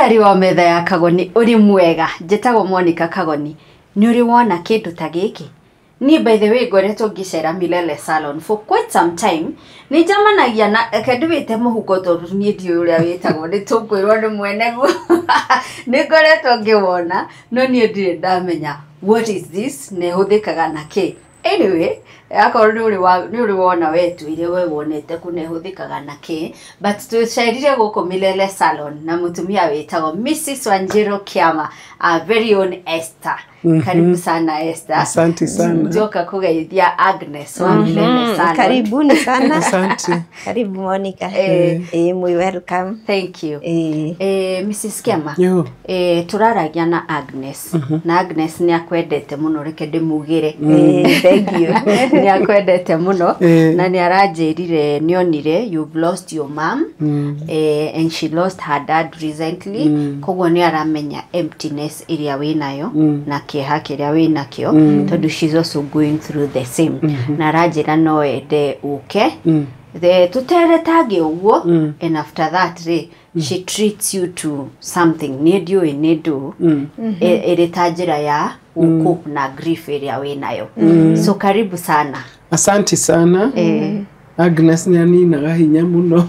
Mwĩroreri wa Metha ya Kagoni, ũrĩ mwega? Njĩtagwo Monica Kagoni. Nĩ ũrĩ wona kĩndũ ta gĩkĩ? Niĩ, by the way, ngoretwo ngĩcera Milele Salon for quite some time. Nĩ njamanagia na, reke ndĩwĩte mũhuko, tondũ niĩ ndiũĩ ũrĩa wĩtagwo, nĩ tũkwĩrwo nĩ mwene guo. Nĩ ngoretwo ngĩwona, no niĩ ndirĩ ndamenya what is this na ĩhũthĩkaga na kĩ. Anyway, akorwo nĩ ũrĩ wona, we twĩre we wonete kũ na ĩhũthĩkaga na kĩ. But tũcerire gũkũ Milele Salon na mũtumia wĩtagwo Mrs Wanjiru Kiama, our very own Esther. Karibu sana, Esther. Asante sana. Njoka kũgeithia Agnes wa Milele Salon. Karibuni sana. Asante. Karibu, Monica. Eh. Eh, mwi welcome. Thank you. Eh. Mrs Kiama, Yo. tũraragia na Agnes, na Agnes nĩ akwendete mũno, reke ndĩmugĩre. Eh, thank you. Nĩ akwendete mũno. Eh. Na nĩ aranjĩrire nĩ onire you've lost your mom, and she lost her dad recently, koguo nĩ aramenya emptiness ĩrĩa wĩnayo na kĩeha kĩrĩa wĩnakĩo, tondũ she's also going through the same, na aranjĩra no ende ũke the tũtere tangĩ ũguo, and after that rĩ, she treats you to something. Niĩ ndiũĩ nĩ ndũ ĩrĩ ta njĩra ya gũcope na grief ĩrĩa wĩnayo. So karibu sana. Asante sana. Eh. Agnes nĩ aninaga hinya mũno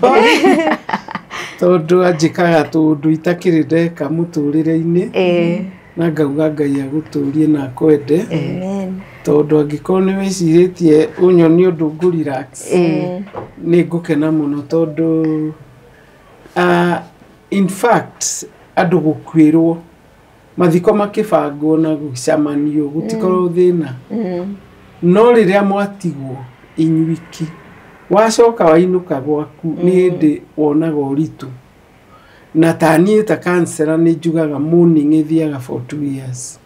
tondũ anjĩkaga tũndũ itakĩrĩ ndeka mũtũrĩre-inĩ, na ngauga Ngai agũtũrie na akwende. Amen. Tondũ angĩkorwo nĩ wĩcirĩtie ũnyonie ũndũ ngũ relax, nĩ ngũkena mũno, tondũ in fact andũ gũkuĩrwo, mathiko makĩbangwo na gũcamanio, gũtikorwo thĩna, no rĩrĩa mwatigwo inyuiki, wacoka wainũka gwaku, nĩ hĩndĩ wonaga ũritũ. Na ta niĩ ta counselor nĩ njugaga mourning ĩthiaga for 2 years.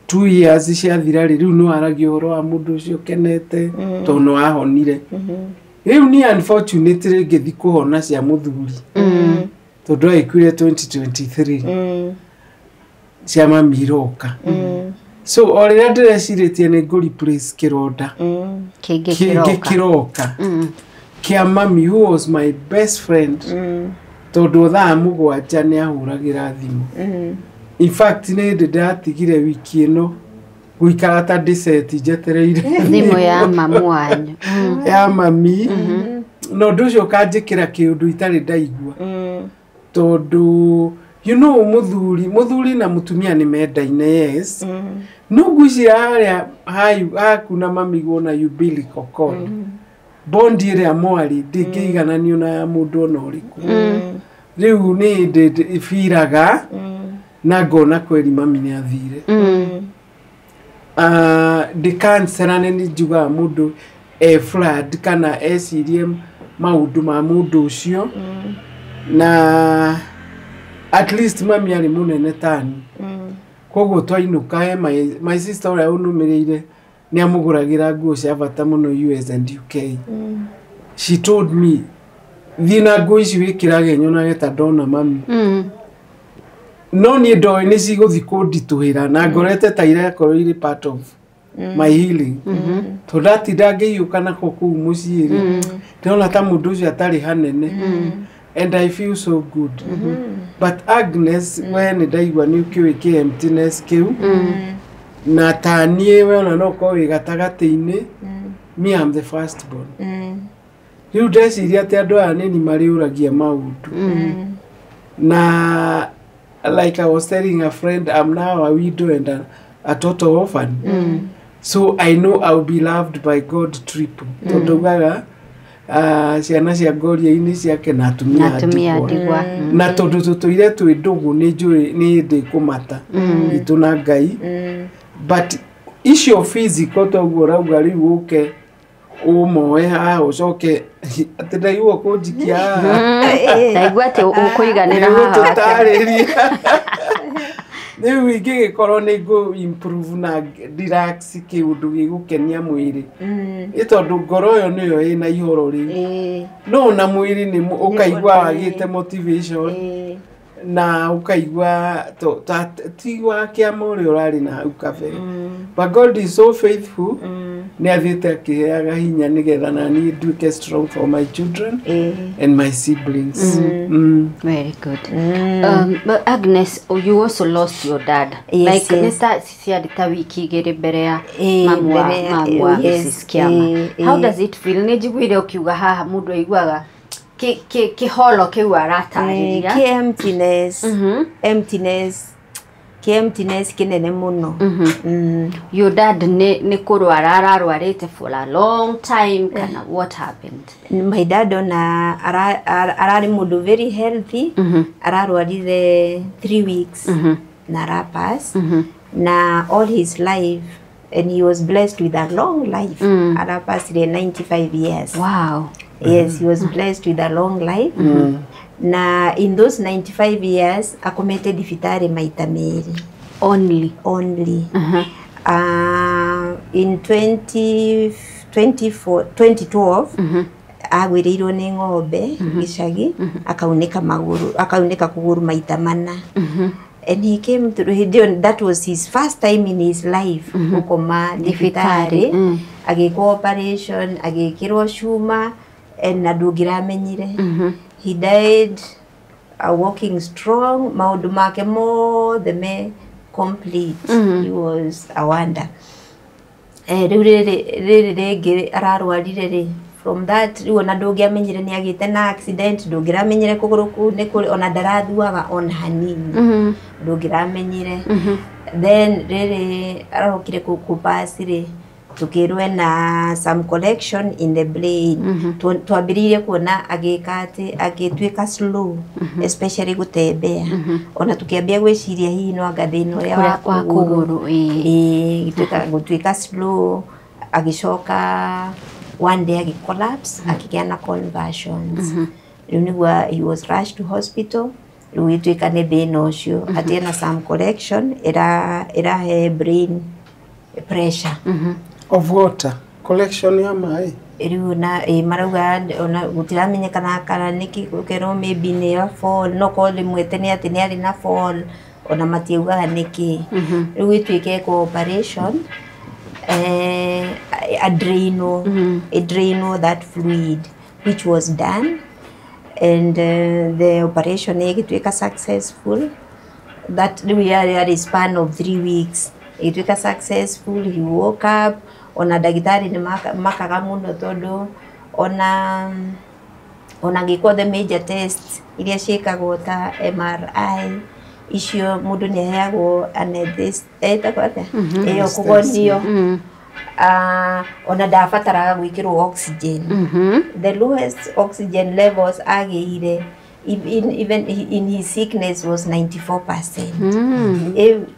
2 years ciathira rĩ, rĩu nĩ waragia ũhoro wa mũndũ ũcio ũkenete tondũ nĩ wahonire. Rĩu niĩ unfortunately ngĩthi kũhona cia mũthuri, tondũ agĩkuire 2023, cia mami iroka. So o rĩrĩa ndĩrecirĩtie nĩ ngũ replace kĩronda, kĩngĩ kĩngĩ kĩroka. Kĩroka kĩa mami, who was my best friend, tondũ thaa 7 nĩ ahũragĩra thimũ. In fact, nĩ hĩndĩ ndĩratigire wiki ĩno gũikara ta ndĩceti njetereire thimũ ya mamu wanyu. Ya mami, na ũndũ ũcio ũkanjĩkĩra kĩũndũ itarĩ ndaigua, tondũ mũthuri na mũtumia nĩ mendaine, yes, no ngwĩciria harĩa haku na mami wona umbilical cord bond ĩrĩa mwarĩ ndĩngĩigananio na ya mũndũ ona ũrĩkũ. Rĩu nĩ hĩndĩ biraga na ngona kweri mami nĩ athire. Ndĩ counselor nĩ njugaga mũndũ e flood kana ecirie maũndũ ma mũndũ ũcio, na at least mami arĩ mũnene tani, koguo twainũka he my sister ũrĩa ũnũmĩrĩire nĩ amũgũragĩra nguo cia bata mũno US and UK. She told me, "Thiĩ na nguo ici wĩkĩrage nyonage ta ndona mami." No niĩ ndoĩ nĩ cigũthiĩ kũnditũhĩra, na ngorete ta irakorwo irĩ part of my healing, tondũ ndatinda ngĩhiũka nako kũu mũciĩ rĩ, ndĩrona ta mũndũ ũcio atarĩ hanene, and I feel so good. But Agnes, we nĩ ndaigua nĩ ũkĩũĩ kĩ emptiness kĩu, na ta niĩ we ona no ũkorwo wĩ gatagatĩ-inĩ. Me, I'm the first born. Rĩu ndeciria atĩ andũ aya nĩni marĩũragia maũndũ, na like I was telling a friend, I'm now a widow and a total orphan, so I know I'll be loved by God triple, tondũ ugaga ciana cia ngoria-inĩ ciake na atumia na atumia ndigwa. Ndigwa. Na tondũ tũtũire twĩ ndũgũ, nĩ njũĩ nĩ hĩndĩ kũmata itũ na Ngai. But icio physical toguo ũrauga, rĩu ũke ũmoe haha, ũcoke atĩ ndaigua kũnjikia haha. Ndaigua atĩ ũkũiganĩra haha. Nĩgũtũtarĩria rĩu ingĩgĩkorwo nĩ ngũ improve na relax kĩũndũ gĩgũkenia mwĩrĩ, ĩ tondũ ngoro ĩyo nĩyo ĩna ihoro rĩu, no na mwĩrĩ nĩ ũkaigua wagĩte motivation. Na ũkaigua ti wa kĩama ũrĩa ũrarĩ na hau kabere. But God is so faithful. Nĩ athiĩte akĩheaga hinya nĩgetha na niĩ nduĩke strong for my children and my siblings. Very good. But Agnes, oh, you also lost your dad. Yes, like yes. nĩ ta ciarĩ ta wiki 2 mbere ya mamu wa mbere ya- mamu wa yes, Mrs. Kiama. How does it feel? Nĩ njiguire ũkiuga haha mũndũ aiguaga kĩholo kĩu aratarĩria. Kĩ emptiness, emptiness, kĩ emptiness kĩnene mũno. Your dad nĩ kũrwara ararwarĩte for a long time kana what happened? My dad ona ararĩ mũndũ very healthy. Ararwarire 3 weeks na arapass. Na all his life, and he was blessed with a long life. Arapasire 95 years. Yes, he was blessed with a long life. Na in those 95 years akomete thibitarĩ maita merĩ. Only. Only. In 20, 24, 2012 agwĩrĩirwo nĩ ng'ombe gĩcagi, akaunĩka magũrũ, akaunĩka kũgũrũ maita mana. And he came through. Hĩndĩ ĩyo, that was his first time in his life gũkoma thibitarĩ. Agĩkwo operation, agĩkĩrwo cuma, and na ndũngĩramenyire. He died walking strong, maũndũ make mothe me complete. He was a wonder. Rĩu rĩrĩ rĩngĩ ararwarire rĩ, from that rĩu ona ndũngĩamenyire nĩ agĩte na accident, ndũngĩramenyire kũgũrũ kũu nĩ kũrĩ, ona ndarathuaga ona hanini, ndũngĩramenyire. Then rĩrĩ arokire kũpass rĩ, tukĩrwo ena some collection in the brain. Twambĩrĩirie kuona agĩka atĩ agĩtuĩka slow, especially gũtembea. Ona tukĩambia gwĩciria hihi no anga thĩna ũrĩa wa wa kũgũrũ. Kũgũrũ, ĩĩ. Ĩĩ, gũtuĩka slow, agĩcoka one day agĩ collapse, akĩgĩa na convulsions. Rĩu nĩguo he was rushed to hospital. Rĩu gĩtuĩka nĩ thĩna ũcio atĩ ena some collection ĩrahe brain pressure. Of water collection ya maĩ. Rĩu na ĩ marauga ona gũtiramenyekana kana nĩkĩ, gũkerwo maybe nĩ ya fall, no korwo rĩmwe tene atĩ nĩ arĩ na fall, ona matiaugaga nĩkĩ. Rĩu ĩtuĩke ekwo operation, adrainwo, drainwo that fluid, which was done, and the operation ĩgĩtuĩka successful. That rĩu yarĩ span of 3 weeks, ĩgĩtuĩka successful. He woke up. Ona ndagĩtarĩ nĩ makaga mũno tondũ ona angĩkwo the major test iria ciĩkagwo ta MRI icio, mũndũ nĩ aheagwo anesthesia, ĩtagwo atĩa ĩyo, kũgonio. Ah, ona ndabataraga gwĩkĩrwo oxygen. The lowest oxygen levels agĩire even in his sickness was 94%.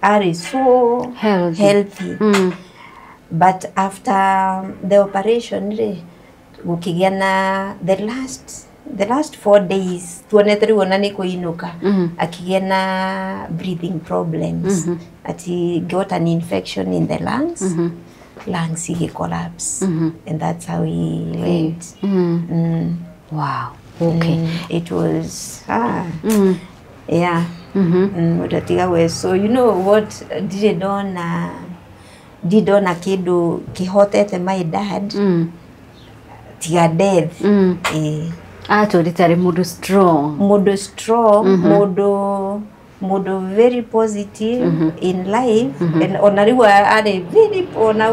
Arĩ so Healthy. Healthy. But after the operation rĩ, gũkĩgĩa na the last 4 days tuonete rĩu ona nĩ kũinũka, akĩgĩa na breathing problems, ati got an infection in the lungs, lungs igĩ collapse, and that's how he went. Wow, okay. It was yeah. Ũtatiga we, so you know what, ndirĩ ndona kĩndũ kĩhotete my dad tiga death. Ĩĩ. Atũrĩte arĩ mũndũ strong. Mũndũ strong, mũndũ very positive in life, and ona rĩu arĩ very, ona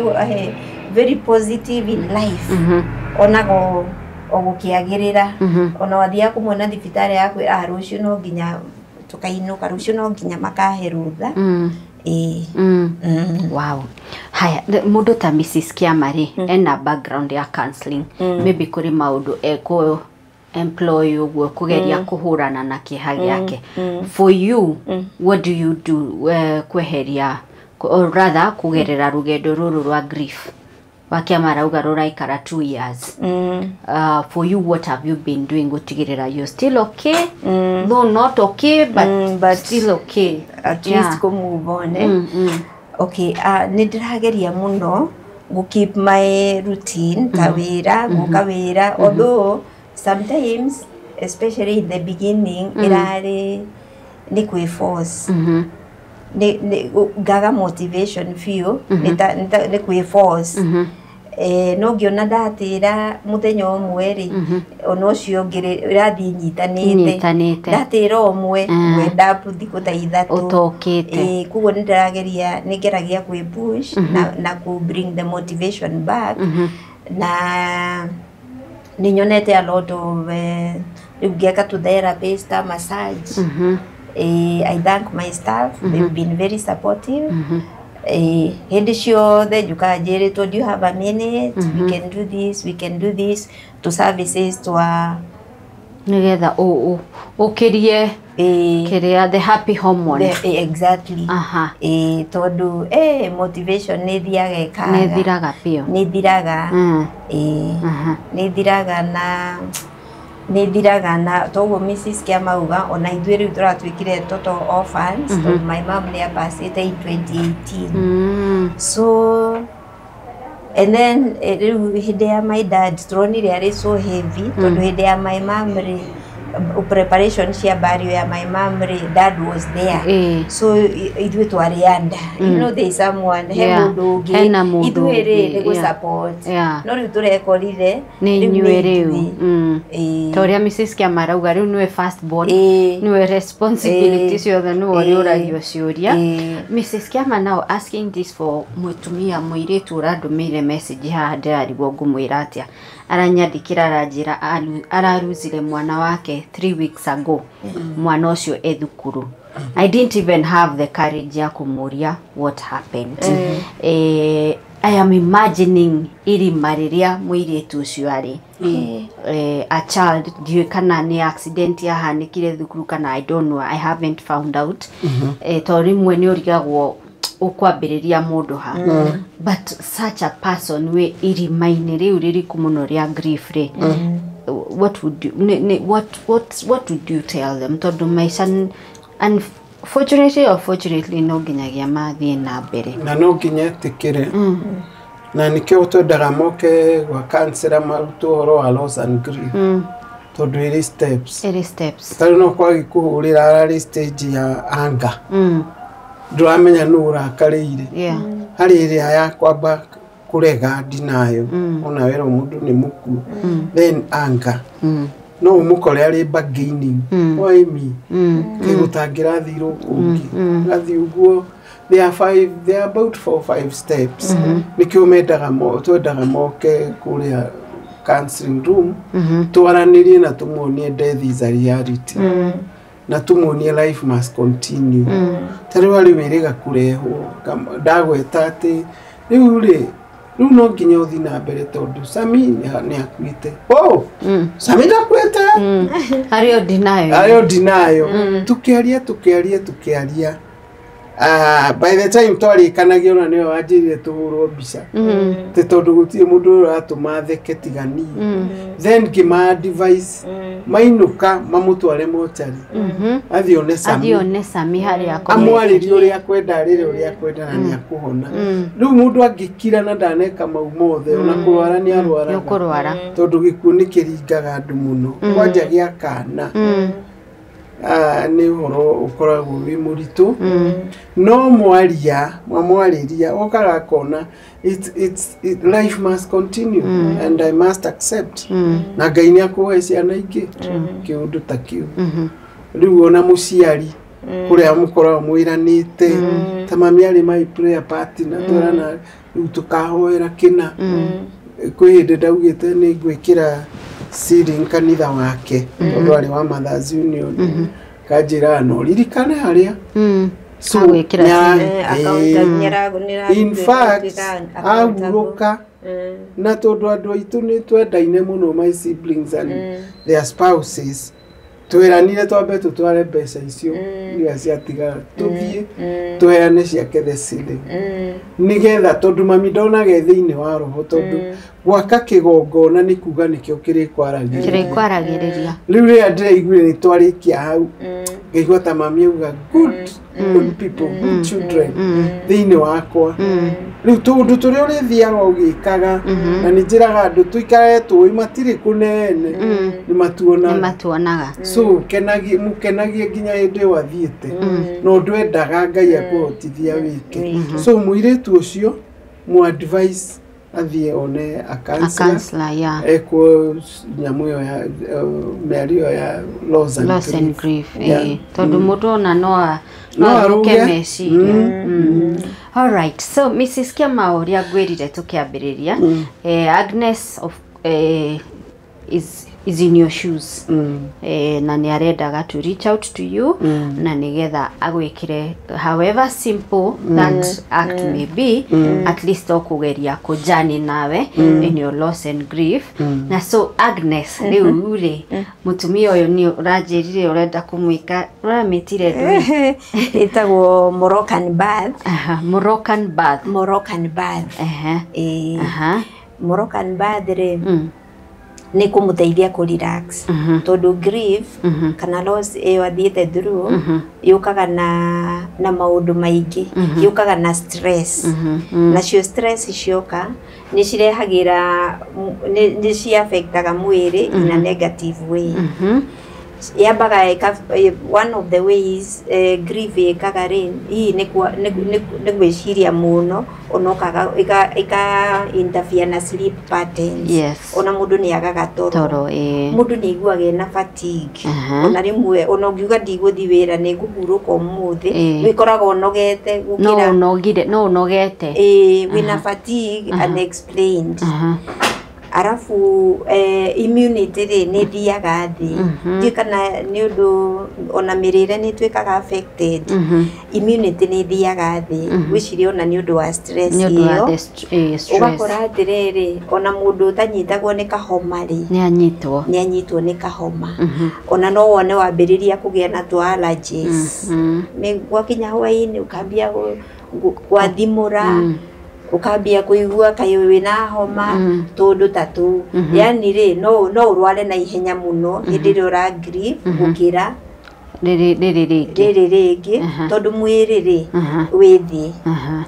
very positive in life. Onaga o gũkĩagĩrĩra. Ona wathiaga kũmuona thibitarĩ akwĩra, "Ah, rũciũ no nginya tũkainũka, rũciũ no nginya makahe rũtha." Ĩĩ. Wow. Haya, mũndũ ta Mrs. Kiama rĩ, ena background ya counseling, maybe kũrĩ maũndũ ekũ employ ũguo kũgeria kũhũrana na kĩeha gĩake. For you, what do you do kweheria, or rather kũgerera rũgendo rũrũ rwa grief? Wakiama arauga rũraikara 2 years. For you, what have you been doing gũtigĩrĩra you're still okay, though not okay, but, but still okay? At least kũ move on, eh? Okay, nĩ ndĩrageria mũno gũ keep my routine, ta wĩra, gũka wĩra, although sometimes, especially in the beginning, ĩrarĩ Nĩ kwĩ force. Nĩ ngaga motivation biũ, nĩ kwĩ force. No ngĩona ndatĩra mũthenya ũmwe rĩ, ona ũcio ũngĩ rĩ, ĩrathiĩ nyitanĩte. Ndatĩra ũmwe, ngwenda thikũ ta 3 ũtokĩte. Koguo nĩ ndĩrageria, nĩ ngeragia kwĩ push na ku bring the motivation back. Na nĩ nyonete a lot of rĩu ngeka to therapist, ta massage. I thank my staff, they've been very supportive. Hĩndĩ ciothe njukaga njĩrĩtwo, "Do you have a minute? We can do this, we can do this," to services twa Nĩgetha ũkĩrie kĩrĩa, the happy hormone. Exactly. Tondũ motivation nĩ ĩthiaga ĩkaga. Nĩ thiraga biũ. Nĩ ĩthiraga. Nĩ ĩthiraga, na nĩ ĩthiraga, na toguo Mrs. Kĩama auga, ona ithuĩ rĩu tũratuĩkire total orphans, tondũ my mom nĩ apacĩte in 2018. So and then rĩu hĩndĩ ya my dad tũronire arĩ so heavy, tondũ hĩndĩ ya my mom rĩ, preparation cia burial ya my mom rĩ, dad was there. So ithuĩ twarĩ under, you know, there is someone, he mũndũ ũngĩ. Hena mũndũ Ithuĩ rĩ, ũngĩ, nĩ gũ support. No rĩu tũrekorire nĩ rĩu inyuĩ rĩu. Ithuĩ. Ta ũrĩa Mrs. Kĩama arauga, rĩu nĩwe first born, nĩwe responsibility ciothe, nĩwe ũrĩũragio ciũria. Mrs. Kĩama, now asking this for mũtumia mũirĩtu ũrandũmĩire message haha, ndĩrarigwo ngũmwĩra atĩa. Aranyandĩkĩra, aranjĩra araruzire mwana wake 3 weeks ago. Mwana ũcio e thukuru. I didn't even have the courage ya kũmũria what happened. I am imagining irima rĩrĩa mũirĩtu ũcio arĩ, a child, ndiũĩ kana nĩ accident yahanĩkire thukuru kana I don't know, I haven't found out. Tondũ rĩmwe nĩ ũrigagwo ũkwambĩrĩria mũndũ ha. But such a person wĩ irima-inĩ rĩu rĩriku mũno rĩa grief rĩ, what would you, what would you tell them? Tondũ maica unfortunately or fortunately no nginyagia mathiĩ na mbere. Na no nginya etĩkĩre, na nĩkĩo twendaga moke gwa counselor marutwo ũhoro wa loss and grief, tondũ ĩrĩ steps. Ĩrĩ steps. Tarĩu no kwagi kũhũrĩra ararĩ stage ya anger, ndũramenya nũ ũrakarĩire. Harĩ ĩrĩa ya kwamba kũrega ndinayo, ona wera mũndũ nĩ mũkuũ, then anger. No ũmũkore arĩ bargaining, why me? Kaĩ gũtangĩrathirwo kũngĩ, gathiĩ ũguo. There are five, there are about four, five steps. Nĩkĩo mendaga twendaga moke kũrĩa counseling room, twaranĩrie na tũmuonie death is a reality, na tũmuonie life must continue. Ta rĩu harĩ wĩrĩga kũrehwo, ndagweta atĩ rĩu rĩ, rĩu no nginya ũthiĩ na mbere tondũ Sami nĩ akuĩte. Oh, Sami ndakuĩte. Arĩ o ndinayo. Arĩ o ndinayo. Tukĩaria, tukĩaria, tukĩaria. Ah, by the time twarĩkanagia, ona nĩwe wanjĩrire tũhũrwo mbica, tĩ tondũ gũtirĩ mũndũ ũratũma theke tiga niĩ. Then ngĩma advice mainũka mamũtware mocarĩ, athiĩ one Sami. Athiĩ one Sami harĩa akomete. Amwarĩrie ũrĩa akwenda, arĩre ũrĩa akwenda, na nĩ akũhona. Rĩu mũndũ angĩkira na ndaneka mau mothe, ona kũrwara nĩ arwaraga. Nĩ ũkũrwara. Tondũ gĩkuũ nĩ kĩringaga andũ mũno, kwanja gĩa kana. Ah, nĩ ũhoro ũkoragwo wĩ mũritũ, no mwaria, mwamwarĩria, okaga akona life must continue and I must accept, na Ngai nĩ akũhe ciana ingĩ, kĩũndũ ta kĩu. Rĩu ona mũciari kũrĩa mũkoragwo mwĩranĩte, ta mami arĩ my prayer partner, twerana rĩu tũkahoera kĩna. Kwĩ hĩndĩ ndaugĩte nĩ ngwĩkĩra ceiling kanitha wake, tondũ arĩ wa Mothers Union. Kanjĩra no ririkane harĩa. So, Agwĩkĩra in fact ahurũka, na tondũ andũ aitũ nĩ twendaine mũno, my siblings and their spouses, tweranire twambe tũtware mbeca icio iria ciatigara, tũthiĩ tũheane ciake the ceiling, nĩgetha tondũ mami ndonaga e thĩinĩ wa roho, tondũ Gwaka kĩgongona nĩ kuga nĩkĩo kĩrĩkwaragĩrĩria. Kĩrĩkwaragĩrĩria. Rĩu rĩrĩa ndĩraiguire nĩ twarĩkia hau, ngaigua ta mami auga good, good people, good children thĩinĩ wakwa. Rĩu tũũndũ tũrĩa ũrĩthiaga ũgĩkaga, na nĩ njĩraga andũ tũikare tũĩ matirĩ kũnene, nĩ matuonaga. Nĩ matuonaga. So mũkenagie nginya hĩndĩ ĩyo athiĩte, no ndwendaga Ngai akũhotithia wĩke. So mũirĩtu ũcio mu advice athiĩ one a counselor, yeah. Ekwo nyamũ ĩyo ya mĩario ya loss and loss and grief, yeah. Tondũ mũndũ ona no aruge meciria. All right, so Mrs. Kiama ũrĩa ngwĩrire tũkĩambĩrĩria, Agnes of is in your shoes. Na nĩ arendaga to reach out to you, na nĩgetha agwĩkĩre however simple that act may be, at least okũgeria kũjani nawe in your loss and grief. Na so Agnes, rĩu rĩ, mũtumia ũyũ nĩ ũranjĩrire ũrenda kũmwĩka, ũramĩtire ndũĩ? Ĩtagwo Moroccan bath. Moroccan bath. Moroccan bath. Moroccan bath rĩ, nĩ kũmũteithia kũ relax, tondũ grief kana loss ĩyo athiĩte through yũkaga na maũndũ maingĩ, yũkaga na stress, nacio stress cioka nĩ cirehagĩra, nĩ ciaffectaga mwĩrĩ in a negative way. Yambaga one of the ways grief ĩkaga rĩ, hihi nĩ gwĩciria mũno, ona ĩka interfere na sleep patterns. Yes. Ona mũndũ nĩ agaga toro, mũndũ nĩ aiguaga ena fatigue, ona rĩmwe ona ũngiuga ndigũthiĩ wĩra nĩ ngũhurũka ũmũthĩ, wĩkoraga ũnogete gũkĩra no ũnogete, wĩna fatigue unexplained. Arafu immunity rĩ nĩ thiaga thĩ, ndiũĩ kana nĩ ũndũ ona mĩrĩre nĩ ĩtuĩkaga affected. Immunity nĩ thiaga thĩ, gwĩciria ona nĩ ũndũ wa stress ĩyo, ũgakora atĩrĩrĩ, ona mũndũ ũtanyitagwo nĩ kahoma rĩ, nĩ anyitwo nĩ kahoma. Ona no wone wambĩrĩria kũgĩa na tũ allergies, nĩ gwakinya hwaĩ-inĩ ũkambia gwathimũra, ukambia kuigua kaĩ wĩna homa, tũndũ ta tũu. Yani rĩ, no ũrware na ihenya mũno hĩndĩ ĩrĩa ũra grieve gũkĩra rĩrĩ rĩngĩ, tondũ mwĩrĩ rĩ wĩ thĩ,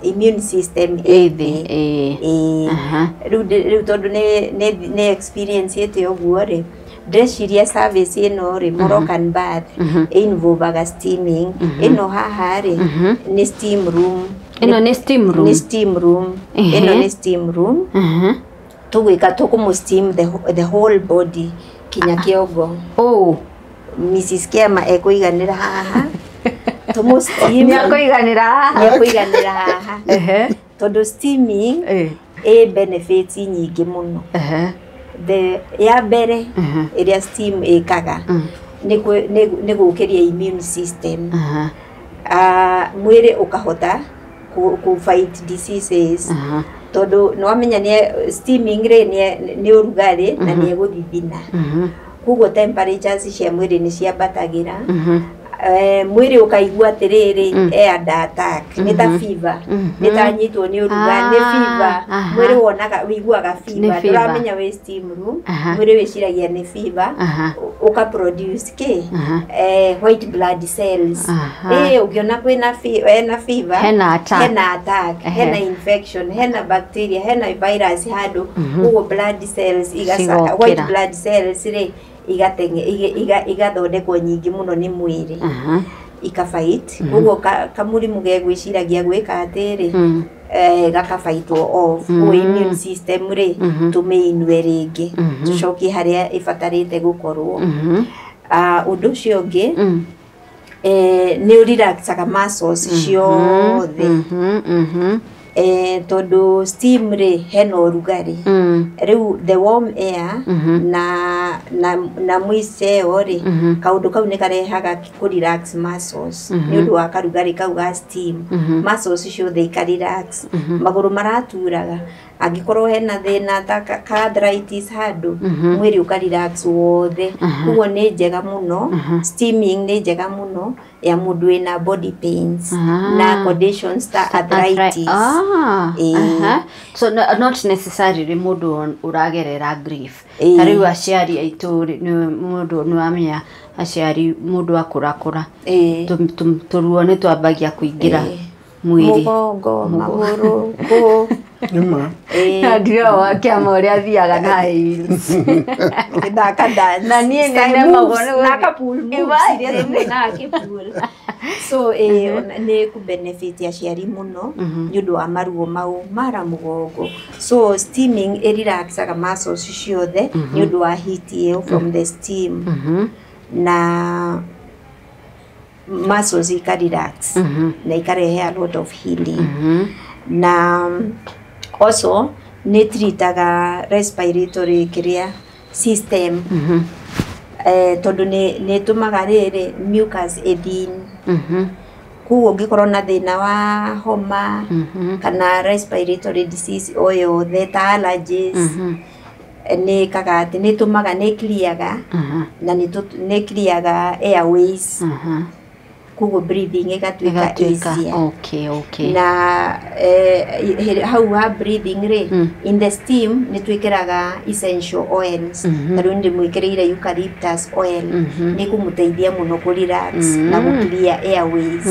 immune system ĩ thĩ. Rĩu tondũ nĩ experience ĩte ũguo rĩ, ndĩreciria service ĩno rĩ, Moroccan bath involvaga steaming. Ĩno haha rĩ nĩ steam room. Ĩno nĩ steam room. Nĩ steam room. Ĩno nĩ steam room. Tũgwĩka tũkũmũ steam the whole body kinya kĩongo. Oh, Mrs. Kiama ekũiganĩra haha. Tũmũ steam. Nĩ ekũiganĩra haha. Ekũiganĩra haha. Tondũ steaming ĩ benefits nyingĩ mũno. The ya mbere ĩrĩa steam ĩkaga nĩ gũkĩria immune system. Mwĩrĩ ũkahota ku fight diseases, tondũ nĩ wamenya nĩ steaming rĩ nĩ ũrugarĩ na nĩ egũthithina, koguo temperatures cia mwĩrĩ nĩ ciambatagĩra. Mwĩrĩ ũkaigua atĩrĩrĩ e under attack, nĩ ta fever, nĩ ta anyitwo nĩ ũrugarĩ, nĩ fever. Mwĩrĩ wonaga ũiguaga fever, ndũramenya wĩ steam room, mwĩrĩ wĩciragia nĩ fever, ũka produce kĩ white blood cells. Ũngĩona kwĩna ena fever, hena attack, hena attack, hena infection, hena bacteria, hena virus handũ, koguo blood cells white blood cells rĩ igathondekwo nyingĩ mũno nĩ mwĩrĩ, ikabait. Koguo kamũrimũ gegwĩciragia gwĩka atĩrĩ, gakabaitwo off. Koguo immune system rĩ tũmĩinue rĩngĩ, tũcokie harĩa ĩbatarĩte gũkorwo. Ũndũ ũcio ũngĩ, nĩ ũrelaxaga muscles ciothe, tondũ steam rĩ hena ũrugarĩ, rĩu the warm air na moisture ĩyo rĩ, kaũndũ kau nĩ karehaga kũ relax muscles nĩ ũndũ wa karugarĩ kau ga steam. Muscles ciothe ika relax, magũrũ maraturaga, angĩkorwo hena thĩna ta ka arthritis handũ, mwĩrĩ ũka relax wothe. Koguo nĩ njega mũno, steaming nĩ njega mũno Ya mũndũ wĩna body pains na conditions ta arthritis. Aha. So no, not necessarily mũndũ ũragerera grief. Ta rĩu aciari aitũ rĩ, nĩ mũndũ nĩ wamenya aciari mũndũ akũrakũra, tũruo nĩ twambagia kũingĩra mwĩrĩ. Mũgongo, magũrũ, kũ. Nĩma. Na ndio wa kĩama ũrĩa athiaga na heels. Thaka dance. Na niĩ Style nĩnemagwo moves, nĩ gũthiĩ. na ka pool moves Imagine. iria tũmuonaga akĩ-pull. So nĩ kũ benefit aciari mũno nĩ ũndũ wa maruo mau mara mũgongo. So steaming ĩrelaxaga muscles ciothe nĩ ũndũ wa heat ĩyo from the steam, na muscles ika relax na ikarehe a lot of healing. Na also nĩ treataga respiratory kĩrĩa system, tondũ nĩ ĩtũmaga rĩrĩ mucus ĩthin. Koguo ũngĩkorwo na thĩna wa homa kana respiratory disease o yothe ta allergies, nĩ ĩkaga atĩ nĩ ĩtũmaga nĩ clearaga na nĩ clearaga airways, koguo breathing ĩgatuĩka ĩgatuĩka easier. Na hau ha breathing rĩ, in the steam nĩ twĩkĩraga essential oils. Ta rĩu ndĩmwĩkĩrĩire eucalyptus oil, nĩ kũmũteithia mũno kũ relax na gũ clear airways.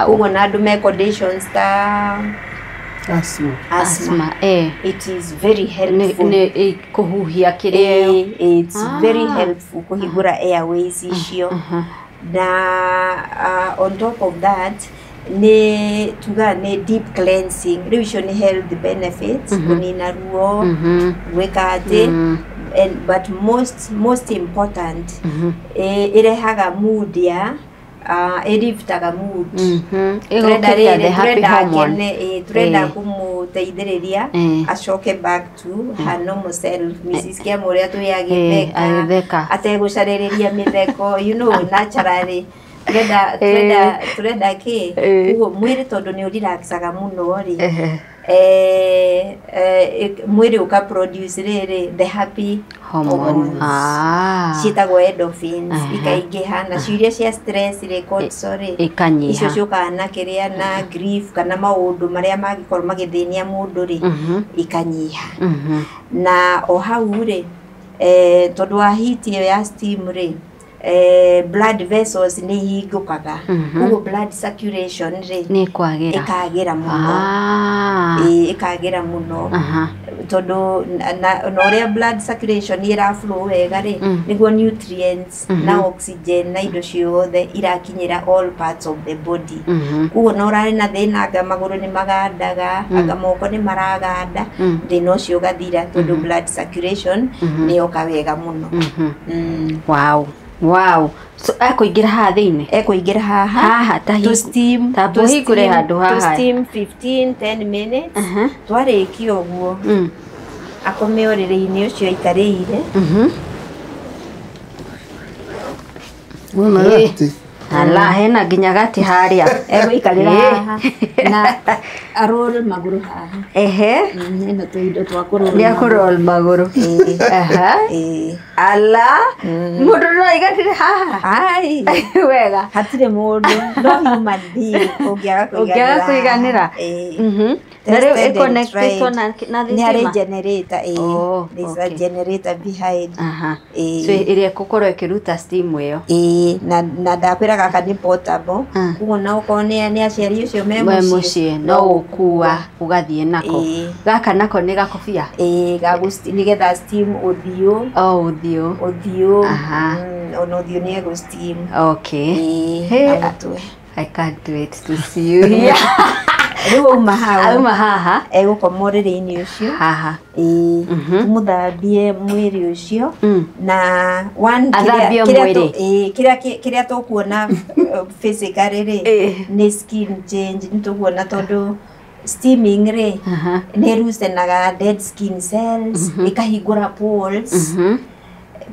Koguo na andũ me conditions ta asthma. Asthma, asthma, it is very nĩ helpful. Nĩ kũhuhia kĩrĩa. It's very helpful kũhingũra airways icio. Na on top of that nĩ tugaga nĩ deep cleansing. Rĩu icio nĩ health benefits, kũnina ruo, gwĩka atĩ, and, but most important, ĩrehaga mood ya ĩliftaga mood. Turenda ĩgũkĩria rĩrĩ, the happy turenda hormone. akene, turenda kũmũteithĩrĩria acoke back to her normal self, Mrs. Kiama ũrĩa twĩ agĩtheka, agĩtheka. Ategũcarĩrĩria mĩtheko, naturally turenda turenda kĩ. Koguo mwĩrĩ tondũ nĩ ũrelaxaga mũno rĩ, mwĩrĩ ũka produce rĩrĩ the happy hormone. Hormones ciĩtagwo endorphins. Ikaingĩha, nacio iria cia stress rĩ, cortisol rĩ, ikanyiha. Icio ciũkaga na kĩrĩa na grief kana maũndũ marĩa mangĩkorwo magĩthĩnia mũndũ rĩ, ikanyiha. Na o hau rĩ, tondũ wa heat ĩyo ya steam rĩ, blood vessels nĩ ihingũkaga, koguo blood circulation rĩ nĩ kwagĩra. Ĩkagĩra mũno. Ĩkagĩra mũno, tondũ na ũrĩa blood circulation ĩra flow wega rĩ, nĩguo nutrients na oxygen na indo ciothe irakinyĩra all parts of the body. Koguo na ũrarĩ na thĩna anga magũrũ nĩ magandaga, anga moko nĩ maraganda, thĩna ũcio ũgathira tondũ blood circulation nĩ yoka wega mũno. Wow, so ekũingĩra haha thĩinĩ? Ekũingĩra haha. Haha ta to steam. Ta mũhingũre handũ haha. To steam 15 10 minutes. Twarĩkia ũguo, akome ũrĩrĩ-inĩ ũcio aikarĩire. Wona gatĩ. Ala, hena nginya gati harĩa. Egũikarĩra haha na arũre magũrũ haha. Hena tũindo twa kũrũra. Nĩ akũroll magũrũ. Aha. Ala, mũndũ no aiganĩre haha? Ai. Wega. Hatirĩ mũndũ, no human being ũngĩaga ũngĩaga kũiganĩra. Ĩĩ. Na rĩu Tested and ĩconnectĩtwo tried. Na Nĩ harĩ thitima? generator, ĩĩ. Oh, There's a okay. generator behind. Ĩĩ. So ĩrĩa ĩgũkorwo ĩkĩruta steam ĩyo. Ĩĩ, na ndakwĩra gaka nĩ portable, koguo na okorwo nĩ aciari ũcio me me mũciĩ, mũciĩ no gũkua ũgathiĩ nako. Gaka nako nĩ gakobia? Ĩĩ, nĩgetha steam ũthiũ. O ũthiũ. Ũthiũ. Ona ũthiũ nĩ egũ steam. Okay. Ĩĩ, Hey, na mũtwe. I can't wait to see you here. Rĩu auma hau, auma haha, egũkoma ũrĩrĩ-inĩ ũcio. Haha. Ĩĩ, tũmũthambie mwĩrĩ ũcio na one Athambio kĩrĩa mwĩrĩ. Ĩĩ, kĩrĩa tũkuona physically rĩ, nĩ skin change nĩ tũkuona, tondũ steaming rĩ, nĩ loosenaga dead skin cells, ĩkahingũra pores.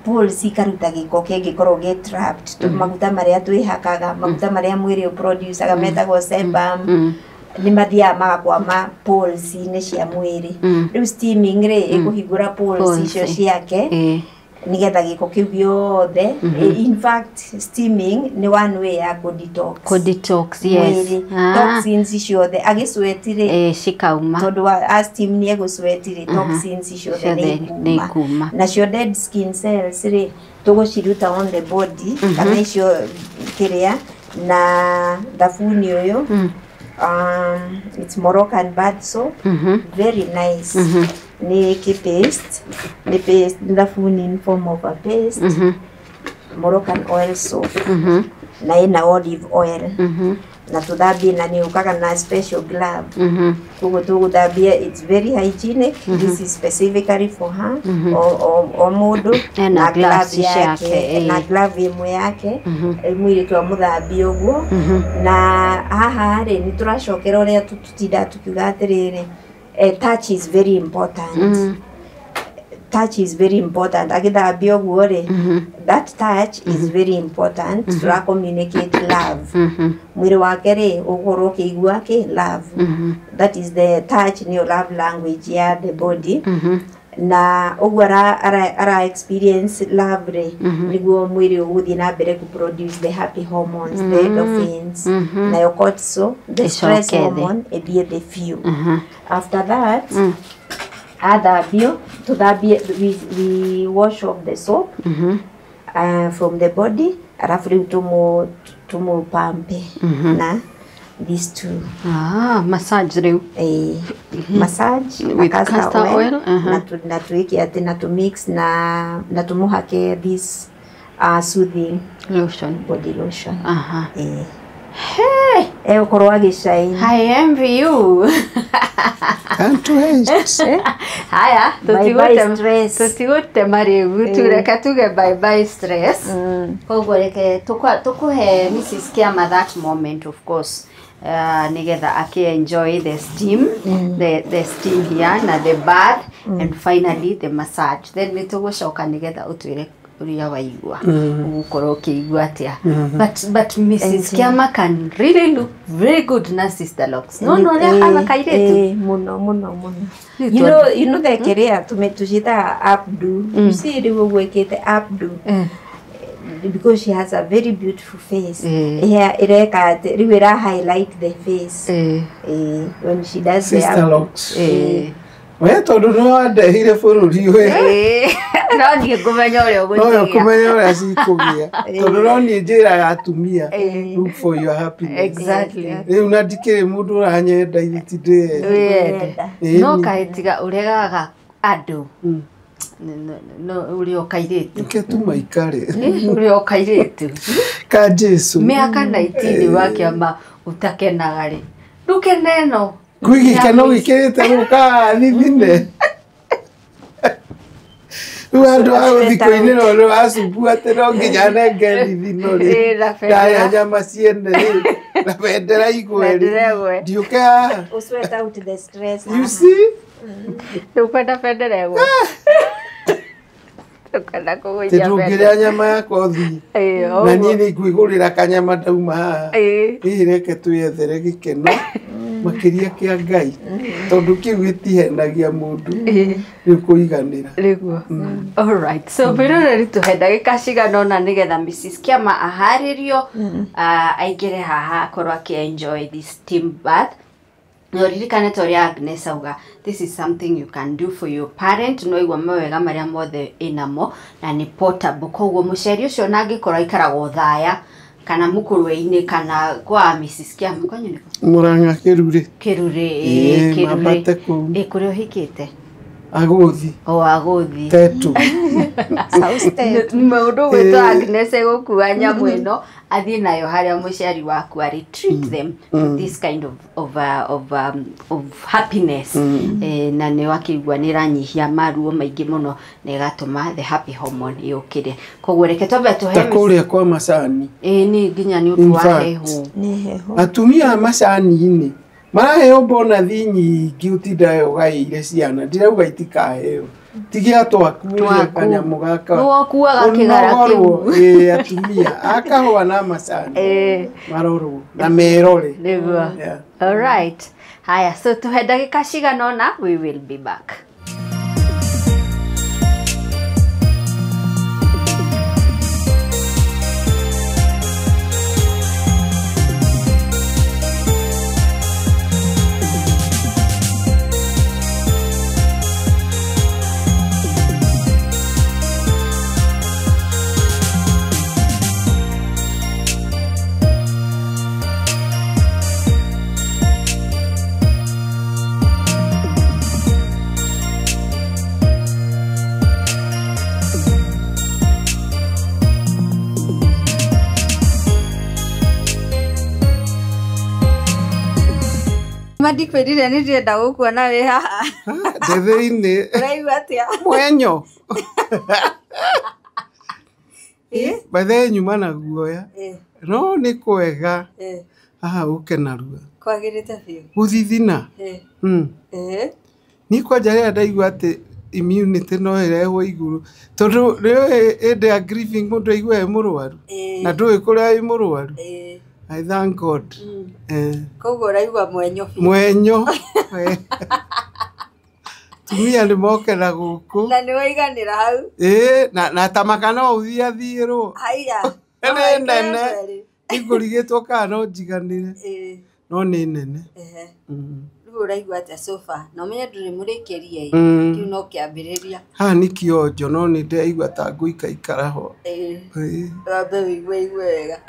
Pores ikaruta gĩko kĩngĩkorwo gĩ trapped. Maguta marĩa twĩhakaga, maguta marĩa mwĩrĩ ũproducaga metagwo sebum, nĩ mathiaga magakwama pores-inĩ cia mwĩrĩ. Rĩu steaming rĩ, ĩkũhingũra pores Pores. icio ciake. Nigetha gĩko kĩu gĩothe. In fact, steaming nĩ one way ya kũ detox. Kũ detox, yes. Mwĩrĩ. Toxins ciothe agĩsweat rĩ, cikauma. Tondũ wa steam nĩ egũsweat rĩ, toxins ciothe nĩ ikuma. Nacio dead skin cells rĩ, tũgũciruta on the body, kana icio kĩrĩa na thabuni ũyũ. It's Moroccan bath soap. Very nice. Ni paste, ni paste thabuni in form of a paste. Moroccan oil soap. Na ina olive oil. Na tuthambie na ni ukaga na special glove. Koguo tũgũthambia, it's very hygienic. This is specifically for her. O mũndũ na glove yake, na glove ĩmwe yake. Mũirĩtu amũthambie ũguo. Na haha rĩ, nĩ tũracokera ũrĩa tũtindaga tukiuga atĩrĩrĩ, touch is very important. Touch is very important. Agĩthambia ũguo rĩ, that touch is very important. Tũra communicate love. Mwĩrĩ wake rĩ, ũgũkorwo ũkĩigua kĩ love. That is the touch, nĩyo love language ya the body. Na ũguo ara experience love rĩ, nĩguo mwĩrĩ ũgũthiĩ na mbere kũ produce the happy hormones, the endorphins, nayo cortisol, the stress hormone, ĩthiĩ thĩ biũ. After that, athambio, tũthambie, we wash off the soap from the body, alafu rĩu tũmũpampe na these two. Massage rĩu. Massage with castor oil, na tuweke atĩ na tu mix na tũmũhake this soothing lotion, body lotion. Hey, ũkorwo agĩshine. I envy you. Can't wait. Haya, tũtigũtema rĩu, tureke tuge bye bye stress. Koguo reke tũkũhe Mrs. Kiama that moment, of course. Nigetha aki enjoy the steam, the steam here na the bath, and finally the massage. Then nĩtũgũcoka nigetha ũtwĩre ũrĩa waigua, ũgũkorwo ũkĩigua atĩa. But Mrs. Kiama can really look very good na Sister Locks. No no ũrĩa hana kairĩtu. Mũno mũno mũno. You know the kĩrĩa tũciĩtaga updo. You see rĩu ũguo ĩkĩte updo. Because she has a very beautiful face. Ireka rĩu ĩra highlight the face. When she does the Sister Locks. We tondũ nĩ wandehire bũrũri ũyũ. No niĩ ngũmenya ũrĩa ũgũkĩgĩa. No ngũmenya ũrĩa cikũgĩa. Tondũ no niĩ njĩraga atumia, look for your happiness. Exactly. Rĩu na ndikĩrĩ mũndũ ũranyenda ithe ti ndĩyenda. No kaĩ tiga ũregaga andũ. No ũrĩa ũkairĩtu. Reke tu maikare. Ũrĩa ũkairĩtu. Ka Jesu. Mĩaka 19 wa kĩama ũtakenaga rĩ. Ndũkene ĩno. Kwĩ gĩkeno gĩkĩrĩte gũka thithine. Rĩu andũ a thikũ-inĩ no racumbu atĩ no nginya nenge thithino rĩ. Ndaya nyama ciene rĩ. Na bendera igwe rĩ. Ndiũke haha. Sweat out the stress. You see? Ndũkwenda bendera ĩgwe. Ndũkwenda kũgũithia bendera. Tũngĩrĩa nyama yakwa ũthiĩ. Na niĩ nĩ ngwĩgũrĩra kanyama ndauma haha. Hihi reke twĩyethere gĩkeno makĩria kĩa Ngai. Tondũ kĩu gĩtihenagia mũndũ nĩ kũiganĩra. Nĩguo. All right. So mwĩroreri tũhe ndagĩka cigana ũna nĩgetha Mrs. Kiama aharĩrio, aingĩre haha akorwo akĩ enjoy this steam bath. Na ũririkane ta ũrĩa Agnes auga, this is something you can do for your parent. No igua mawega marĩa mothe ĩnamo na nĩ portable. Koguo mũciari ũcio ona angĩkorwo aikaraga Othaya kana Mũkũrwe-inĩ kana kwa Mrs. Kiama, kwanyu nĩkũ? Mũrang'a Kĩrurĩ. Kĩrurĩ, Kĩrurĩ. Mambate kũu. Kũrĩa ũhikĩte? Agũthi. O agũthi. Tetu. Mũndũ ũgwĩtwo Agnes egũkua nyamũ ĩno athiĩ nayo harĩa mũciari waku arĩ. Treat them to this kind of happiness. Na nĩ wakĩigua nĩ ĩranyihia maruo maingĩ mũno na ĩgatũma the happy hormone yũkĩre. Koguo reke twambe tũhe Ta kũrĩa kwa macani. Nĩ nginya nĩ ũndũ wa heho. Nĩ heho. Atumia a macani-inĩ maraheo bonathi nyingĩ ũtindaga ũgaĩire ciana. Ndirauga itikaheo. Tigia twaku ũrĩa kanyamũ gaka. Nĩwokuaga kĩgara kĩu. Atumia a kahũa na macani marorwo na merore. Nĩguo. All right. Haya, so tũhe ndagĩka cigana ũna, we will be back. Ndikwĩrire nĩ ndĩrenda gũkuona wĩ haha. Ndĩ thĩinĩ. Ũraigua atĩa? Mwenyo. By the way, nyuma na guoya. No nĩ kwega. Haha ũke narua. Kwagĩrĩte biũ. Gũthithina. Niĩ kwanja rĩrĩa ndaigua atĩ immunity no ĩrehwo igũrũ tondũ rĩũĩ hĩndĩ ya grieving mũndũ aigua e mũrwaru na ndũĩ kũrĩa wĩ mũrwaru. I thank God. Koguo ũraigua mwenyo biũ. Mwenyo. Tumia nĩ moke na gũkũ. Na nĩ waiganĩra hau. Na tamaka no ũthiĩ athiĩrwo. Haiya. Nĩ nene. Nĩngũrigĩtwo kana no njiganĩre. No nĩ nene. Rĩu ũraigua atĩa so far? Na ũmenye ndũrĩ mũrĩkĩrie ĩ. Kĩu no kĩambĩrĩria. Haha nĩ kĩonjo no nĩ ndĩraigua ta ngũikaikara ho. Wambe wĩigue igue wega.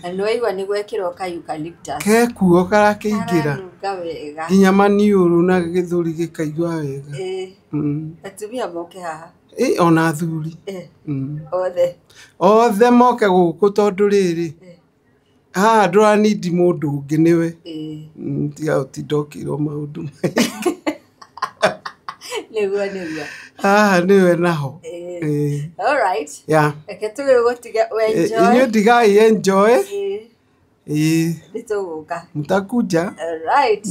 Na nĩ waigua nĩ gwekĩrwo ka eucalyptus. Kekuo karakĩingĩra. Karanunga wega. Nginya maniũrũ na gĩthũri gĩkaigua wega. Atumia moke haha. Ona athuri. Othe. Othe moke gũkũ tondũ rĩrĩ. Haha ndũranindi mũndũ ũngĩ nĩwe. Tiga ũtinda ũkĩrwo maũndũ maingĩ. Nĩguo nĩguo. Haha nĩwe naho. All right. Yeah. Reke tũgĩgũtige enjoy. Inyuĩ ndigai enjoy. Nĩ tũgũka. Mtakuja. All right.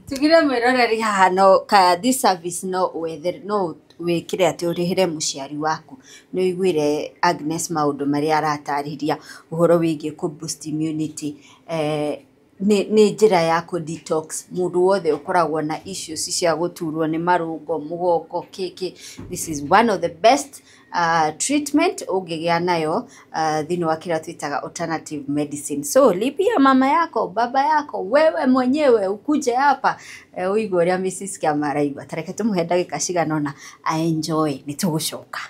Tugire mwĩroreri haha no ka this service no wethere no wĩkĩre atĩ ũrĩhĩre mũciari waku. Nĩ ũiguire Agnes maũndũ marĩa aratarĩria ũhoro wĩgiĩ kũ boost immunity. Nĩ njĩra ya kũ detox mũndũ wothe ũkoragwo na issues cia gũturwo nĩ marũngo mũgongo kĩkĩ. This is one of the best treatment ũngĩgĩa nayo thĩinĩ wa kĩrĩa twĩtaga alternative medicine. So lipia mama yako baba yako wewe mwenyewe ukuje hapa ũigue ũrĩa Mrs. Kiama araigua. Ta reke tũmũhe ndagĩka cigana ũna a enjoy nĩ tũgũcoka.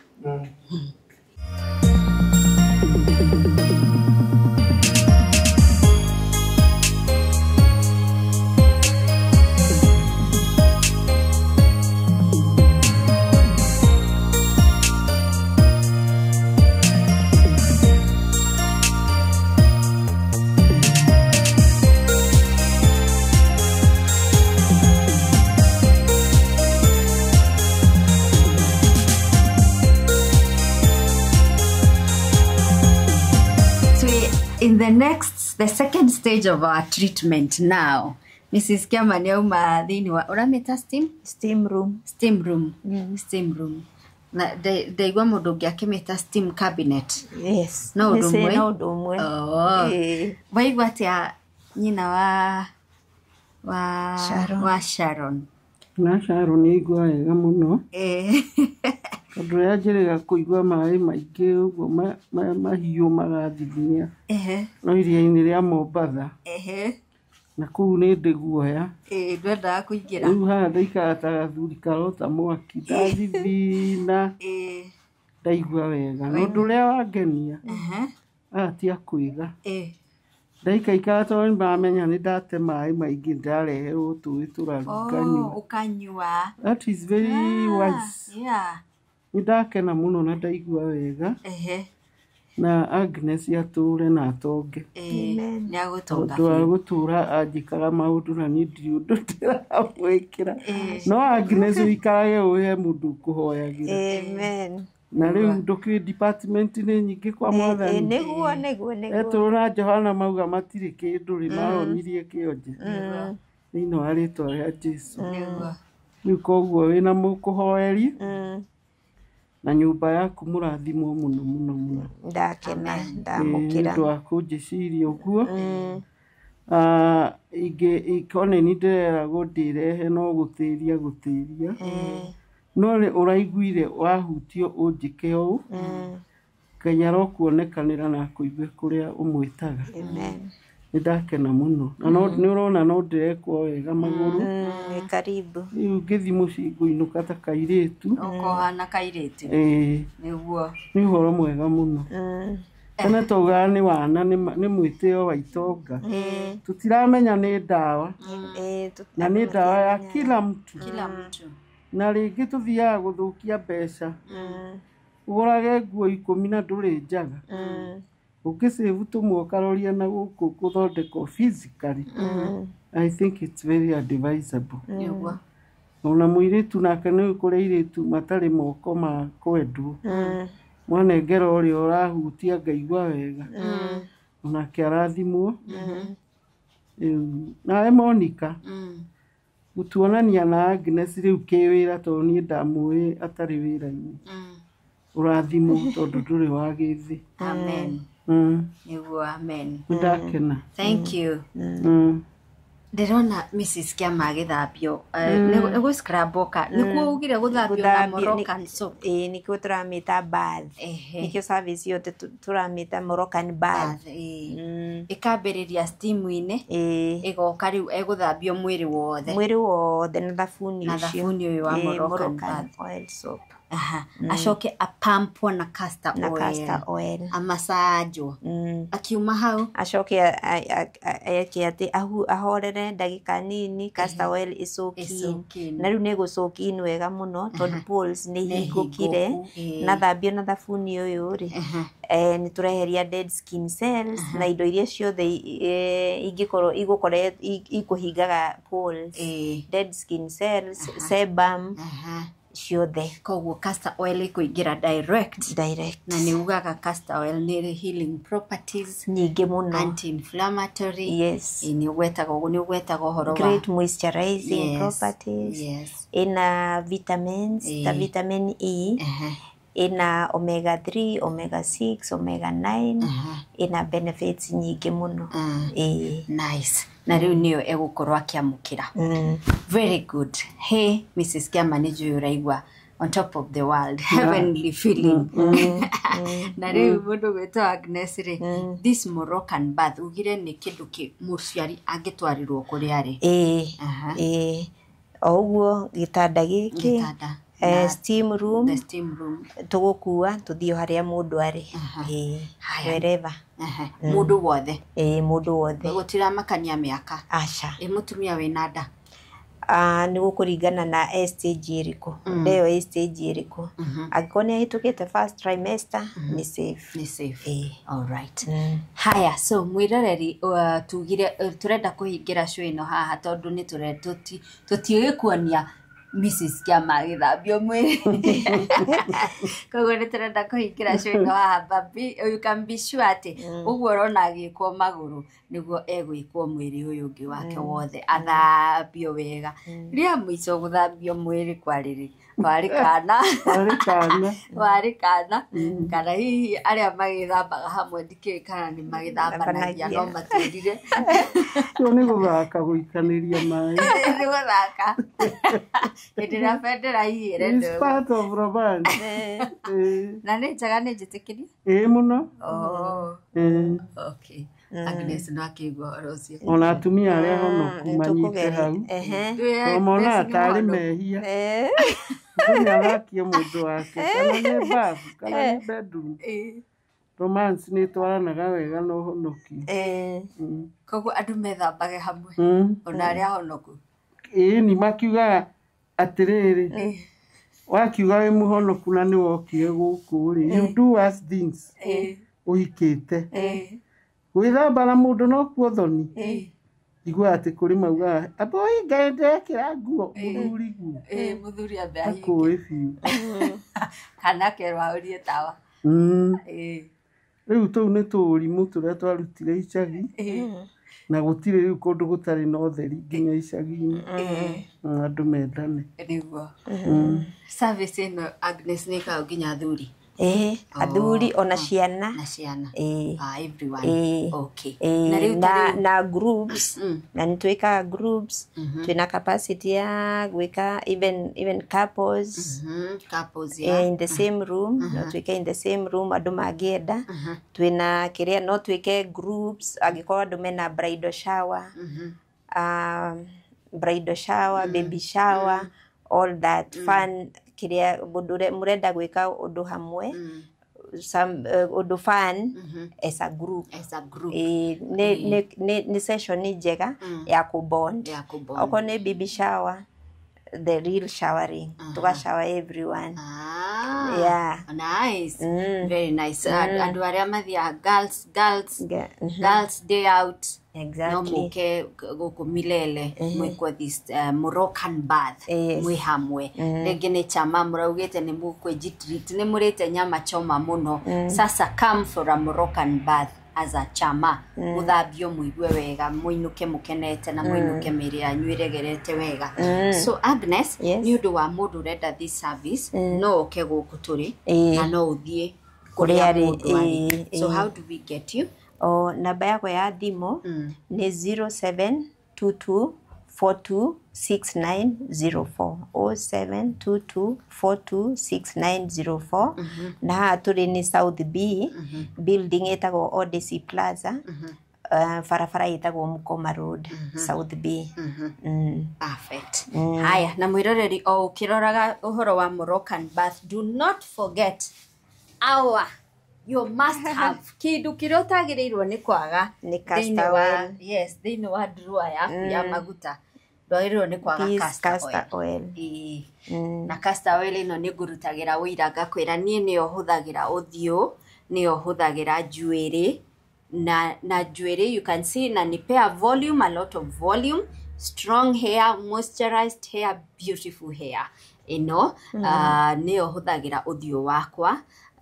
In the second stage of our treatment now, Mrs. Kiama nĩ auma thĩinĩ wa ũramĩta steam? Steam room. Steam room. Steam room. Na ndaigua mũndũ ũngĩ akĩmĩta steam cabinet. Yes. No ũndũ ũmwe. No ũndũ ũmwe. Waigua atĩa nyina wa Sharon. Wa Sharon? Na Sharon nĩ aigua wega mũno. Tondũ rĩrĩa njĩrĩga kũigua maĩ maingĩ ũguo mahiũ magathithinia. No iria-inĩ rĩa Mombatha. Na kũu nĩ ndĩ guoya. Ndwendaga kũingĩra. Rĩu haha ndaikara ta gathuri karota mwaki ndathithina. Ndaigua wega. Na ũndũ ũrĩa wangenia aya ti a kwĩga. Ndaikaikara tondũ nĩmaramenya nĩ ndate maĩ maingĩ ndĩrareherwo tũĩ tũrarunga nyua. Ũkanyua. That is very wise. Nĩ ndakena mũno na ndaigua wega. Na Agnes atũre na atonge. Nĩ agũtonga Tondũ wa gũtũra anjĩkaga maũndũ na niĩ ndirĩ ũndũ ndĩramwĩkĩra. No Agnes ũikarage ũĩ he mũndũ ũkũhoyagĩra. Amen. Na rĩu ndũkĩũĩ department nĩ nyingĩ kwa mwathani. Nĩguo nĩguo nĩguo. Etũrũ na Johana mauga matirĩ kĩndũ rĩ maronirie kĩonje. Thĩinĩ wa rĩtwa rĩa Jesũ. Rĩu koguo wĩna mũkũhoeri. Na nyũmba yaku mũrathimwo mũno mũno mũno. Ndakena ndamũkĩra. Nĩ ũndũ wa kũnjĩciria ũguo. Ingĩ nĩ ndĩreragwo ndĩrehe no gũtĩria gũtĩria. No rĩ ũraiguire wahutio ũnjĩke ũũ. Ngai arokuonekanĩra na akũigue kũrĩa ũmwĩtaga. Amen. Nĩ ndakena mũno. Na nĩ ũrona no ndĩrekwo wega magũrũ. Nĩ karibu. Rĩu ngĩthiĩ mũciĩ ngũinũka ta kairĩtu. Ũkohana kairĩtu. Nĩguo. Nĩ ũhoro mwega mũno. Tene twaugaga nĩ wana nĩ mwĩtĩo wa itonga. Tũtiramenya nĩ ndawa. Na nĩ ndawa ya kila mtu. Kila mtu. Na rĩngĩ tũthiaga gũthũkia mbeca. Ũgũrage nguo 10 na ndũrĩ njaga. Ũngĩcĩbu tũmwe ũkaroria na gũkũ gũthondekwo physically. I think it's very advisable. Nĩguo. Ona mũirĩtu nake nĩ kũrĩ airĩtu matarĩ moko ma kwendwo. Mwanengera ũrĩa ũrahutia ngaigua wega. Onake arathimwo. Rĩu nawe Monica, gũtuonania na Agnes rĩu kĩwĩra tondũ niĩ ndamũĩ atarĩ wĩra-inĩ. Ũrathimwo tondũ ndũrĩ wa gĩthĩ. Amen. Nĩguo, amen. Nĩndakena. Thank you. Ndĩrona Mrs. Kĩama agĩthambio. Nĩ gũ scrub oka nĩkuo ugire gũthambio na Moroccan soap. Ĩĩ, nĩkĩo tũramĩta bath. Nĩkĩo service yothe tũramĩta Moroccan bath. Bath, ĩĩ. Ĩkambĩrĩria steam-inĩ, ĩgoka rĩu egũthambio mwĩrĩ wothe. Mwĩrĩ wothe na thabuni Na ũcio. thabuni ũyũ wa Ĩĩ, Moroccan Moroccan bath. oil soap. Aha. Acoke apampwo na castor Na oil. castor oil. Amasanjwo. Akiuma hau Acoke eke atĩ ahorere ndagĩka nini, castor oil ĩcook in. Ĩcook in. Na rĩu nĩ ĩgũcook in wega mũno tondũ pores nĩ Nĩ ihingũkire. hingũku, ĩĩ. Na thambio na thabuni ũyũ rĩ, nĩ tũreheria dead skin cells na indo iria ciothe ingĩkorwo igũkore ikũhingaga pores. Dead skin cells, sebum, ciothe. Koguo castor oil ĩkũingĩra direct. Direct. Na nĩ ugaga castor oil nĩ ĩrĩ healing properties, nyingĩ mũno, anti-inflammatory. Yes. Ĩĩ, nĩ ũgwetaga ũguo, nĩ ũgwetaga ũhoro wa great moisturizing Yes, properties. Yes. Ina vitamins ta vitamin E, ina omega 3, omega 6, omega 9, ina benefits nyingĩ mũno. Ĩĩ. Nice. Na rĩu nĩyo egũkorwo akĩamũkĩra. Very good. Hey, Mrs. Kĩama, nĩ njũĩ ũraigua on top of the world, heavenly feeling. Na rĩu mũndũ gwĩtwo Agnes rĩ, this Moroccan bath ugire nĩ kĩndũ kĩ mũciari angĩtwarĩrwo kũrĩa arĩ. Ĩĩ. Ĩĩ, o ũguo gĩtanda gĩkĩ, Gĩtanda na steam room, the steam room. Tũgũkua tũthiĩ o harĩa mũndũ arĩ. Ĩĩ. Haya. Wherever. Mũndũ wothe. Ĩĩ, mũndũ wothe. Gũtiramakania mĩaka? Aca. Ĩ mũtumia wĩna nda? Ah, nĩ gũkũringana na e stage ĩrĩkũ, nda ĩyo ĩ stage ĩrĩkũ. Angĩkorwo nĩ ahĩtũkĩte first trimester, nĩ safe. Nĩ safe. Ĩĩ. All right. Haya, so mwĩroreri, tugire tũrenda kũhingĩra show ĩno haha tondũ nĩ tũtiũĩ kuonia Mrs. Kĩama agĩthambio mwĩrĩ, koguo nĩ tũrenda kũhingĩra show ĩno haha, but you can be sure atĩ ũguo ũrona agĩkwo magũrũ nĩguo egwĩkwo mwĩrĩ ũyũ ũngĩ wake wothe, athambio wega. Rĩa mũico gũthambio mwĩrĩ kwarĩrĩ warĩ kana? Warĩ kana. Warĩ kana, kana hihi arĩa magĩthambaga hamwe, ndikĩũĩ kana nĩ magĩthambanagia, no matwĩrire. Ũcio nĩ gũthaka gũikanĩria maĩ. Nĩ gũthaka hĩndĩ ĩrĩa bendera hihi It's ĩrendwo. part of romance. Ĩĩ. Na nĩ njega, nĩ njĩtĩkĩrie. Ĩĩ mũno. Oh, Ĩĩ. okay. Agnes no akĩigua ũhoro ũcio. Ona atumia arĩa honoku manyite hau. Ndwĩ- Tondũ monaga Agnes nĩ tarĩ mũhonoku. mehia. Mũndũ nĩ athakie mũndũ wake kana nĩ bafu kana nĩ bedroom. Romance nĩ ĩtwaranaga wega na ũhonoki. Koguo andũ methambage hamwe, ona arĩa honoku. Ĩĩ, ni makiugaga atĩrĩrĩ, wakiuga wĩ mũhonoku na nĩ wokire gũkũ rĩ, you do worse things ũhikĩte. Gwĩthamba na mũndũ no kuo thoni. Igua atĩ kũrĩ maugaga amba ũhinge ndekĩra nguo mũthuri guo. Ĩĩ, mũthuri ambe ahinge. Akũĩ biũ. Kana akerwo ahorie tawa. Rĩu tũu nĩ tũũrimũ tũrĩa twarutire icagi, na gũtirĩ rĩu kũndũ gũtarĩ na ũtheri nginya icagi-inĩ. Andũ mendane. Nĩguo. Service ĩno, Agnes, nĩ ĩkaga nginya athuri? Ĩĩ, athuri ona ciana. Na ciana. Ĩĩ. Ah, everyone. Ĩĩ. Okay. Ĩĩ, Na rĩu na, ta rĩu na groups, na nĩ twĩkaga groups, twĩna capacity ya gwĩka even couples. Couples, eh, yeah. in the same room, no twĩke in the same room andũ mangĩenda. Twĩna kĩrĩa, no twĩke groups angĩkorwo andũ mena bridal shower, bridal shower, baby shower, all that fun, kĩrĩa mũndũ mũrenda gwĩka ũndũ hamwe, some ũndũ fun as a group. As a group. Ĩĩ, nĩ session njega ya kũbond. Ya kũbond. Okorwo nĩ baby shower, the real showering, tuga shower everyone. Ah, Yeah. nice. Very nice. Andũ arĩa mathiaga girls, girls, girls day out. No Exactly. mũke gũkũ Milele mwĩkwo this Moroccan bath. Yes. Mwĩ hamwe rĩngĩ nĩ chama mũraugĩte nĩ mũkwĩnjitreat, nĩ mũrĩte nyama choma mũno. Sasa come for a Moroccan bath as a chama, mũthambio, mũigue wega, mũinũke mũkenete na mũinũke mĩĩrĩ yanyu ĩregerete wega. So Agnes, Yes. nĩ ũndũ wa mũndũ ũrenda this service, no ũke gũkũ tũrĩ na no ũthiĩ kũrĩa kũrĩa arĩ, mũndũ arĩ. So how do we get you? O namba yakwa ya thimũ nĩ 0722 426904, 0722 426904. Na haha tũrĩ nĩ South B building ĩtagwo Odyssey Plaza, barabara ĩtagwo Mukoma Road, South B. Perfect. Haya, na mwiroreri o ũkĩroraga ũhoro wa Moroccan bath, do not forget our your must have, kĩndũ kĩrĩa ũtagĩrĩirwo nĩ kwaga Nĩ thĩinĩ castor wa oil. Yes, thĩinĩ wa drawer yaku ya maguta ndwagĩrĩirwo nĩ kwaga This castor castor oil. oil. Ĩĩ. Na castor oil ĩno nĩ ngũrutagĩra ũira ngakwĩra niĩ nĩyo hũthagĩra ũthiũ, nĩyo hũthagĩra njuĩrĩ, na njuĩrĩ you can see na nipea volume, a lot of volume, strong hair, moisturized hair, beautiful hair ĩno. Nĩyo hũthagĩra ũthiũ wakwa.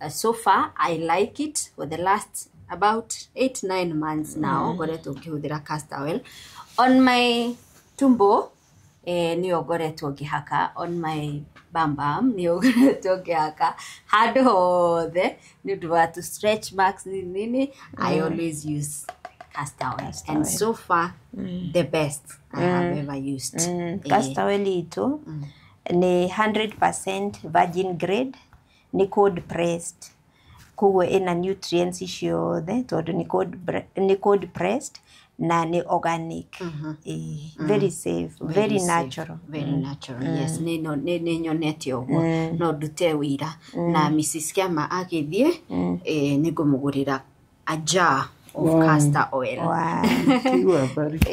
So far I like it. For the last about 8 9 months now ngoretwo ngĩhũthĩra castor oil on my tumbo, nĩyo ngoretwo ngĩhaka on my bambam, nĩyo ngoretwo ngĩhaka handũ hothe nĩ ũndũ wa to stretch marks nini nini. I always use castor oil. Castor And oil. so far the best I have ever used. Castor oil itũ nĩ 100% virgin grade, nĩ cold pressed, koguo ĩna nutrients ciothe tondũ nĩ cold pressed na nĩ organic. Very safe, very safe, natural. Very natural, yes. Nĩ no nĩ nyonete ũguo, no ndute wĩira na Mrs. Kiama agĩthiĩ, nĩ ngũmũgũrĩra a jar of castor oil. Wow. Kĩigua bariki.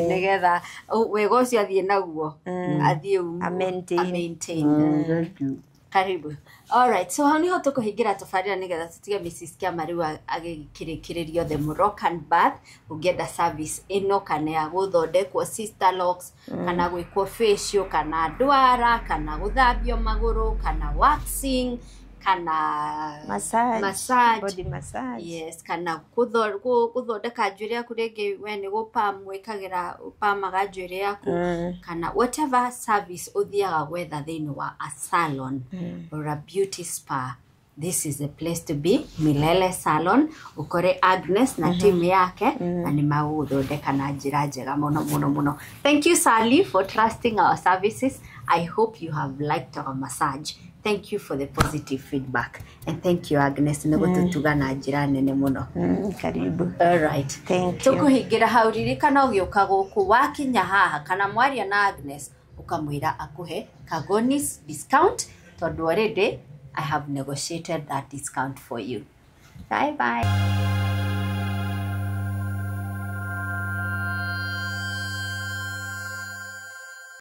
Nĩgetha wega ũcio athiĩ naguo, athiĩ A maintain. A maintain. Thank you. Karibu. Alright, so hau niho tũkũhingĩra tabarĩra nĩgetha tũtige Mrs. Kiama rĩu agĩkĩrĩkĩrĩrio the Moroccan bath. Ũngĩenda service ĩno kana ya gũthondekwo sister locks, kana gwĩkwo facial, kana ndwara, kana gũthambio magũrũ, kana waxing, kana Massage, massage, body massage. Yes, kana gũthondeka njuĩrĩ yaku rĩngĩ, we nĩ gũpam wĩkagĩra, ũpamaga njuĩrĩ yaku, kana whatever service ũthiaga gwetha thĩinĩ wa a salon or a beauty spa, this is the place to be, Milele Salon. Ũkore Agnes na team yake na nĩ magũgũthondeka na njĩra njega mũno mũno mũno. Thank you, Sally, for trusting our services. I hope you have liked our massage. Thank you for the positive feedback and thank you, Agnes, nĩ gũtũtuga na njĩra nene mũno. Karibu. Alright. Thank you. Tũkũhingĩra hau. Ririkana ũgĩũka gũkũ, wakinya haha kana mwaria na Agnes, ũkamwĩra akũhe Kagonis discount tondũ already I have negotiated that discount for you. Bye bye.